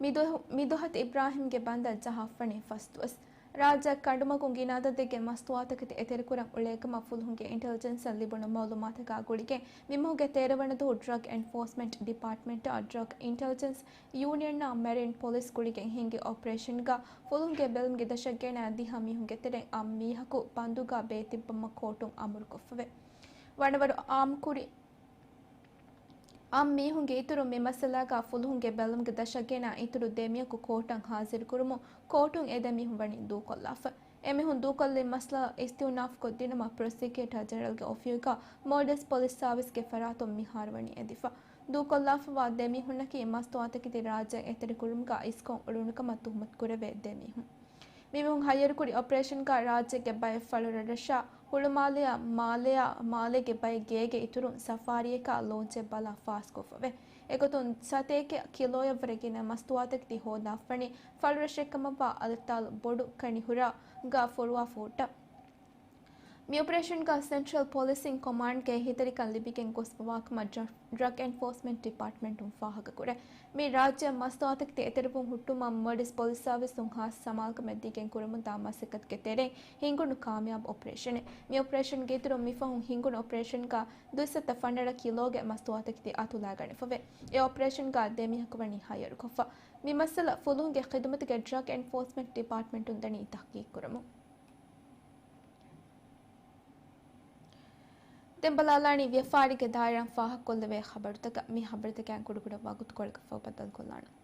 މިދު-، މިދުހަތު އިބްރާހިމްގެ ބަންދަށް ޖަހާފަވަނީ ފަސް ދުވަސް. ރާއްޖެ ކަނޑުމަގުން ގިނަ އަދަދެއްގެ މަސްތުވާތަކެތި އެތެރެކުރަން އުޅޭ ކަމަށް ފުލުހުންގެ އިންޓެލިޖެންސަށް ލިބުނު މައުލޫމާތަކާ ގުޅިގެން، މިމަހުގެ ތޭރަ ވަނަ ދުވަހު ޑްރަގް އެންފޯސްމަންޓް ޑިޕާޓްމަންޓާ، ޑްރަގް އިންޓެލިޖެންސް ޔޫނިއަންއާ މެރިން ޕޮލިސް ގުޅިގެން ހިންގި އޮޕަރޭޝަންގަ ފުލުހުންގެ ބެލުމުގެ ދަށަށް ގެނައި ދިހަ މީހުންގެ ތެރެއިން އަށް މީހަކު ބަންދުގަ ބޭތިއްބަމަށް ކޯޓުން އަމުރުކޮށްފަވޭ. ވަނަވަރު އާއްމުކުރި އަށް މީހުންގެ އިތުރުން މި މައްސަލާގަ ފުލުހުންގެ ބެލުމުގެ ދަށަށް ގެނައި އިތުރު ދެ މީހަކު ކޯޓަށް ހާޒިރުކުރުމުން ކޯޓުން އެ ދެ މީހުން ވަނީ ދޫކޮށްލާފަ. އެމީހުން ދޫކޮށްލި މައްސަލަ އިސްތިއުނާފުކޮށްދިނުމަށް ޕްރޮސިކިއުޓާ ޖެނެރަލްގެ އޮފީހުގަ މޯލްޑިވްސް ޕޮލިސް ސާވިސްގެ ފަރާތުން މިހާރު ވަނީ އެދިފަ. ދޫކޮށްލާފަވާ ދެ މީހުންނަކީ މަސްތުވާތަކެތި ރާއްޖެ އެތެރެކުރުމުގަ އިސްކޮށް އުޅުނުކަމަށް ތުހުމަތުކުރެވޭ ދެ މީހުން. މިމީހުން ހައްޔަރުކުރި އޮޕަރޭޝަންގަ ރާއްޖޭގެ ބައެއް ފަޅުރަށްރަށާ، ހުޅުމާލެއާ، މާލެއާ، މާލޭގެ ބައެއް ގޭގެ އިތުރުން ސަފާރީއަކާ ލޯންޗެއް ބަލާ ފާސްކޮށްފަވޭ. އެގޮތުން ސަތޭކަ ކިލޯއަށްވުރެ ގިނަ މަސްތުވާތަކެތި ހޯދާފަވަނީ ފަޅުރަށެއްކަމަށްވާ އަލަތާލު ބޮޑު ކަނިހުރާގަ ފޮރުވާފަ ހުއްޓާ. މި އޮޕަރޭޝަންގަ ސެންޓްރަލް ޕޮލިސިން ކޮމާންޑްގެ އެހީތެރިކަން ލިބިގެން ގޮސްފަވާކަމަށް ޑްރަ-، ޑްރަގް އެންފޯސްމަންޓް ޑިޕާޓްމަންޓުން ފާހަގަކުރޭ. މި ރާއްޖެއަށް މަސްތުވާތަކެތި އެތެރެވުން ހުއްޓުމަށް މޯލްޑިވްސް ޕޮލިސް ސާވިސް ހާސް ސަމާލުކަމެއް ދީގެން ކުރަމުންދާ މަސައްކަތުގެ ތެރެއިން ހިނގުނު ކާމިޔާބު އޮޕަރޭޝަނެއް. މި އޮޕަރޭޝަންގެ އިތުރުން މިފަހުން ހިނގުނު އޮޕަރޭޝަންގަ ދުއިސައްތަ ފަނަރަ ކިލޯގެ މަސްތުވާތަކެތި އަތުލާގަނެފަވޭ. އެ އޮޕަރޭޝަންގަ ދެ މީހަކު ވަނީ ހައްޔަރުކޮށްފަ. މި މައްސަލަ ފުލުހުންގެ ޚިދުމަތުގެ ޑްރަގް އެންފޯސްމަންޓް ޑިޕާޓްމަންޓުން ދަނީ ތަހުގީގުކުރަމުން. ދެން ބަލާލާނީ ވިޔަފާރީގެ ދާއިރާއިން ފާހަގަކޮށްލެވޭ ޚަބަރުތަކަށް. މި ޚަބަރުތަކާއިން ކުޑަކުޑަ ވަގުތުކޮޅަކަށް ފަހު ބައްދަލުކޮށްލާނަން.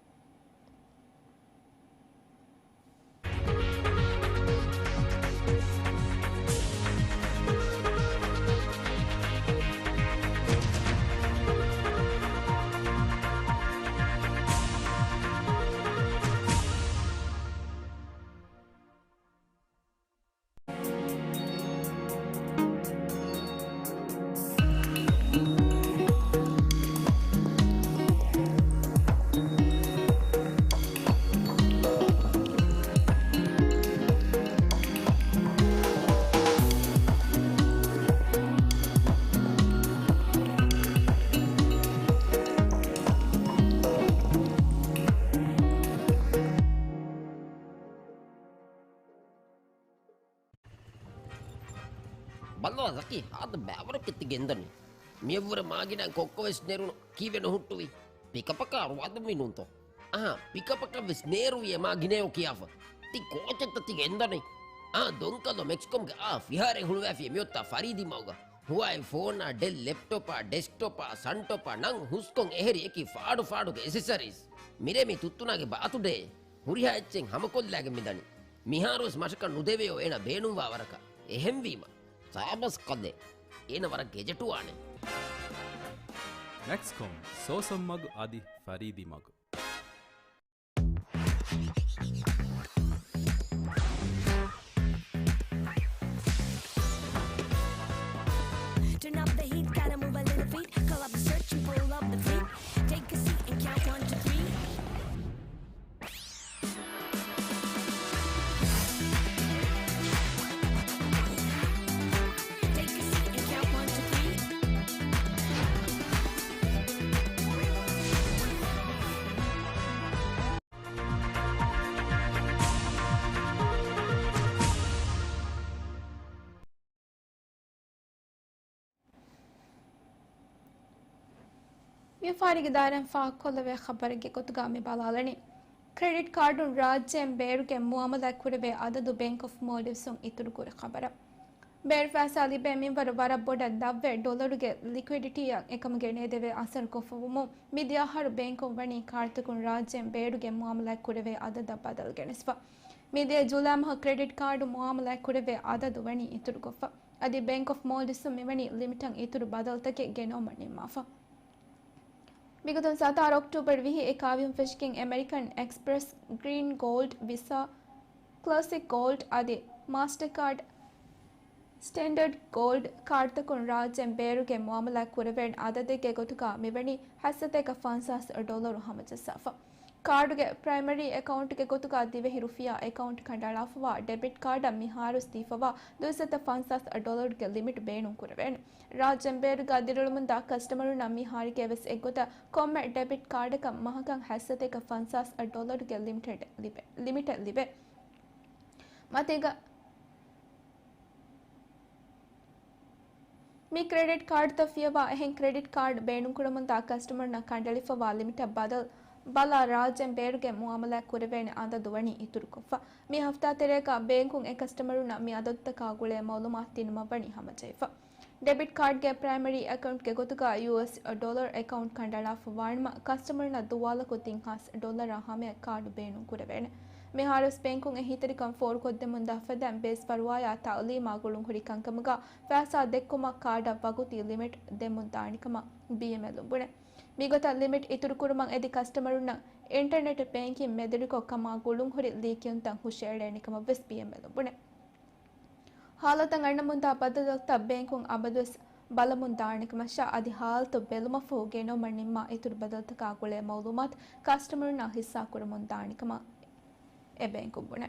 ބައްލަވާ ޒަކީ، ހާދަ ބައިވަރަކަށް ތި ގެންދަނީ. މިއަށްވުރެ މާގިނައިން ކޮއްކޮވެސް ނެރުނު، ކީއްވެ ނުހުއްޓުވީ؟ ޕިކަޕަކާ އަރުވާލަންވީ ނޫންތޯ؟ އަހާ، ޕިކަޕަކަށްވެސް ނޭރުވި އެ މާގިނައެއް ކިޔާފަ. ތި ކޯޗެއްތަ ތި ގެންދަނީ؟ އާ، ދޮންކަލޯ މެކްސްކޮމްގެ އާ ފިހާރައެއް ހުޅުވާފި މިއޮތާ ފަރީދީ މަގުގަ. ހުވާއި ފޯނާ، ޑެލް ލެޕްޓޮޕާ، ޑެސްކްޓޮޕާ، ސަންޓޮޕާ ނަން ހުސްކޮން އެހެރި އެކި ފާޑު ފާޑުގެ އެސެސަރީސް. މިރޭ މި ތުއްތުނާގެ ބާތުޑޭ. ހުރިހާ އެއްޗެއް ހަމަކޮށްލާގެން މިދަނީ. މިހާރުވެސް މަށަކަށް ނުދެވެޔޯ އޭނަ ބޭނުންވާ ވަރަކަށް. އެހެންވީމަ، ސާބަސް ކަލޭ. އޭނަ ވަރަށް ގެޖެޓުވާނެ. މެކްސްކޮމް، ސޯސަން މަގު އަދި ފަރީދީ މަގު. Turn up the heat, gotta move a little feet. Call up the search and pull up the fleet. Take a seat and count one, two, three. Take a seat and count one, two, three. މި ފާރިގެ ދާއިރާއިން ފާހަގަކޮށްލެވޭ ޚަބަރެއްގެ ގޮތުގަ މި ބަލާލަނީ، ކްރެޑިޓް ކާޑުން ރާއްޖޭން ބޭރުގެ މުއާމަލާތް ކުރެވޭ އަދަދު ބޭންކް އޮފް މޯލްޑިވްސުން އިތުރުކުރި ޚަބަރަށް. ބޭރު ފައިސާ ލިބޭ މިންވަރު ވަރަށް ބޮޑަށް ދަށްވެ، ޑޮލަރުގެ ލިކުއިޑިޓީއަށް އެކަމުގެ ނޭދެވޭ އަސަރު ކޮށްފަވުމުން، މިދިޔަ އަހަރު ބޭންކުން ވަނީ ކާޑްތަކުން ރާއްޖޭން ބޭރުގެ މުއާމަލާތް ކުރެވޭ އަދަދަށް ބަދަލު ގެނެސްފަ. މިދިޔަ ޖުލައި މަހު ކްރެޑިޓް ކާޑު މުއާމަލާތް ކުރެވޭ އަދަދު ވަނީ އިތުރުކޮށްފަ. އަދި ބޭންކް އޮފް މޯލްޑިވްސުން މިވަނީ ލިމިޓަށް އިތުރު ބަދަލުތަކެއް ގެނައުމަށް ނިންމާފަ. މިގޮތުން ސަތާރަ އޮކްޓޫބަރު ވިހި އެ ކާވެއުން ފެށިގެން އެމެރިކަން އެކްސްޕްރެސް، ގްރީން ގޯލްޑް، ވިސާ، ކްލާސިކް ގޯލްޑް އަދި މާސްޓަރ ކާޑް، ސްޓޭންޑަޑް ގޯލްޑް ކާޑްތަކުން ރާއްޖޭން ބޭރުގެ މުއާމަލާތް ކުރެވޭނެ އަދަދެއްގެ ގޮތުގަ މިވަނީ ހަތްސަތޭކަ ފަންސާސް ޑޮލަރު ހަމަޖައްސާފަ. ކާޑުގެ ޕްރައިމަރީ އެކައުންޓްގެ ގޮތުގަ ދިވެހި ރުފިޔާ އެކައުންޓް ކަނޑައަޅާފަވާ ޑެބިޓް ކާޑަށް މިހާރުވެސް ދީފަވާ ދުއިސައްތަ ފަންސާސް ޑޮލަރުގެ ލިމިޓް ބޭނުން ކުރެވޭނެ. ރާއްޖޭން ބޭރުގަ ދިރިއުޅެމުންދާ ކަސްޓަމަރުންނަށް މިހާރުގެވެސް އެއްގޮތަށް ކޮންމެ ޑެބިޓް ކާޑަކަށް މަހަކަށް ހަތްސަތޭކަ ފަންސާސް ޑޮލަރުގެ ލިމިޓެޑް ލިބޭ، ލިމިޓެއް ލިބޭ. މަތީގަ މި ކްރެޑިޓް ކާޑުތައް ފިޔަވާ އެހެން ކްރެޑިޓް ކާޑް ބޭނުންކުރަމުންދާ ކަސްޓަމަރުންނަށް ކަނޑައެޅިފަވާ ލިމިޓަށް ބަދަލު ބަލާ ރާއްޖޭން ބޭރުގެ މުއާމަލާތް ކުރެވޭނެ އަދަދު ވަނީ އިތުރުކޮށްފަ. މި ހަފްތާ ތެރޭގަ ބޭންކުން އެ ކަސްޓަމަރުންނަށް މި އަދަދުތަކާ ގުޅޭ މައުލޫމާތު ދިނުމަށް ވަނީ ހަމަޖެހިފަ. ޑެބިޓް ކާޑްގެ ޕްރައިމަރީ އެކައުންޓްގެ ގޮތުގަ ޔޫއެސް ޑޮލަރ އެކައުންޓް ކަނޑައަޅާފަ ވާނަމަ، ކަސްޓަމަރުންނަށް ދުވާލަކު ތިން ހާސް ޑޮލަރާ ހަމަޔަށް ކާޑު ބޭނުން ކުރެވޭނެ. މިހާރުވެސް ބޭންކުން އެހީތެރިކަން ފޯރުކޮށްދެމުންދާ ފަދައިން ބޭސް ފަރުވާޔާ ތައުލީމާ ގުޅުންހުރި ކަންކަމުގަ ފައިސާ ދެއްކުމަށް ކާޑަށް ވަގުތީ ލިމިޓް ދެމުން ދާނެކަމަށް ބީއެމްއެލުން ބުނޭ. މިގޮތަށް ލިމިޓް އިތުރުކުރުމަށް އެދި ކަސްޓަމަރުންނަށް އިންޓަރނެޓް ބޭންކިން މެދުވެރިކޮށް ކަމާ ގުޅުންހުރި ލީކިޔުންތައް ހުށައެޅޭނެކަމަށް ވެސް ބީއެމްއެލުން ބުނޭ. ހާލަތަށް އަންނަމުންދާ ބަދަލުތައް ބޭންކުން އަބަދުވެސް ބަލަމުން ދާނެކަމަށާ އަދި ހާލަތު ބެލުމަށްފަހު ގެނައުމަށް ނިންމާ އިތުރު ބަދަލުތަކާ ގުޅޭ މައުލޫމާތު ކަސްޓަމަރުންނާ ހިއްސާކުރަމުން ދާނެކަމަށް އެ ބޭންކުން ބުނޭ.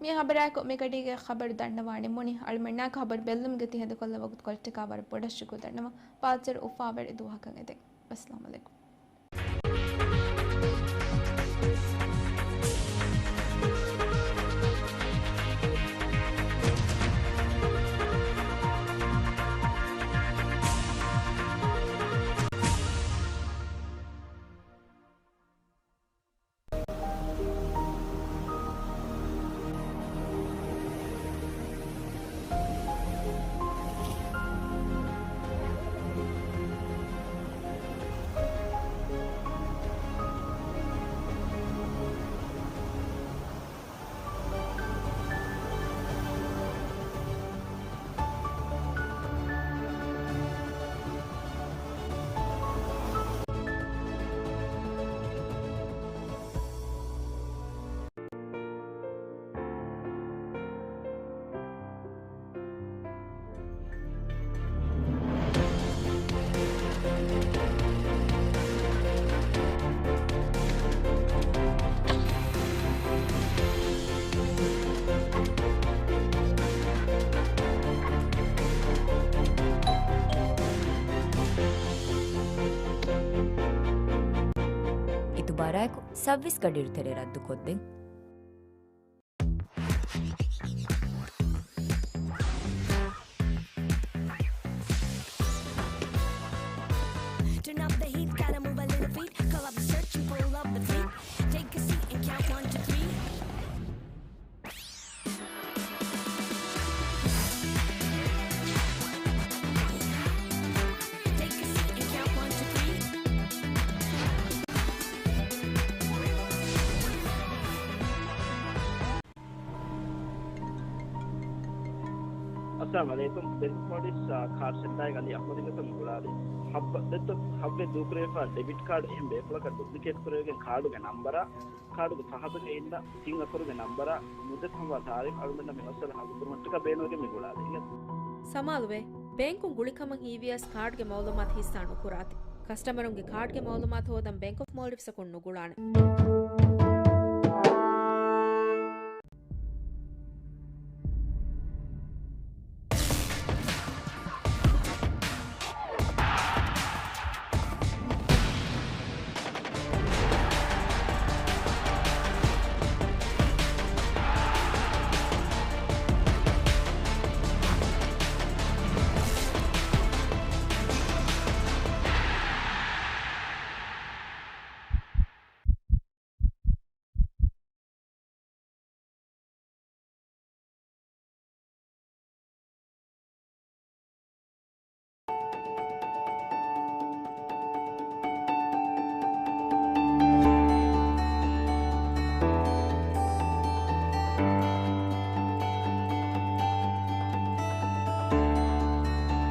މި ހަބަރާއެކު މިގަޑީގެ ޚަބަރު ދަންނަވާނެ މުނި. އަޅުމެންނާއެކު ޚަބަރު ބެއްލުމުގެ ތި ހެދުކޮށްލަ ވަގުތުކޮޅަށްޓަކާ ވަރަށް ބޮޑަށް ޝުކުރު ދަންނަވަން. ބާއްޖަވެރި އުފާވެރި ދުވަހަކަށް އެދެން. އައްސަލާމު ޢަލައިކުމް. އިތުބާރާއެކު ސައްވީސް ގަޑިއިރު ތެރޭ ރައްދުކޮށްދެން. Turn up the heat, gotta move a little feet. Call up the search and pull up the fleet. Take a seat and count one, two, three. Take a seat and count one, two, three. އައްސަލާމު ޢަލައިކުމް. ބޭންކް މޯލްޑިވްސް، އާ، ކާޑް ސެންޓާގެ އަލީ އަޙްމަދު މިގޮތަށް މި ގުޅާލީ. ހައްވަ، ދެއްތޯ، ހައްވެ ދޫކުރެވިފާ ޑެބިޓް ކާޑް އެހެން ބޭފުޅަކަށް ޑުޕްލިކޭޓް ކުރެވިގެން ކާޑުގެ ނަންބަރާ، ކާޑުގެ ފަހަތުގެ އިންނަ ތިން އަކުރުގެ ނަންބަރާ، މުއްދަތު ހަމަވާ ތާރީޚް އަޅުގަނޑަށް މި މައްސަލަ ހައްލު ކުރުމަށްޓަކާ ބޭނުންވެގެން މި ގުޅާލީ. ސަމާލުވޭ، ބޭންކުން ގުޅިކަމަށް ހީވިޔަސް ކާޑްގެ މައުލޫމާތު ހިއްސާ ނުކުރާތި. ކަސްޓަމަރުންގެ ކާޑްގެ މައުލޫމާތު ހޯދަން ބޭންކް އޮފް މޯލްޑިވްސަކުން ނުގުޅާނެ.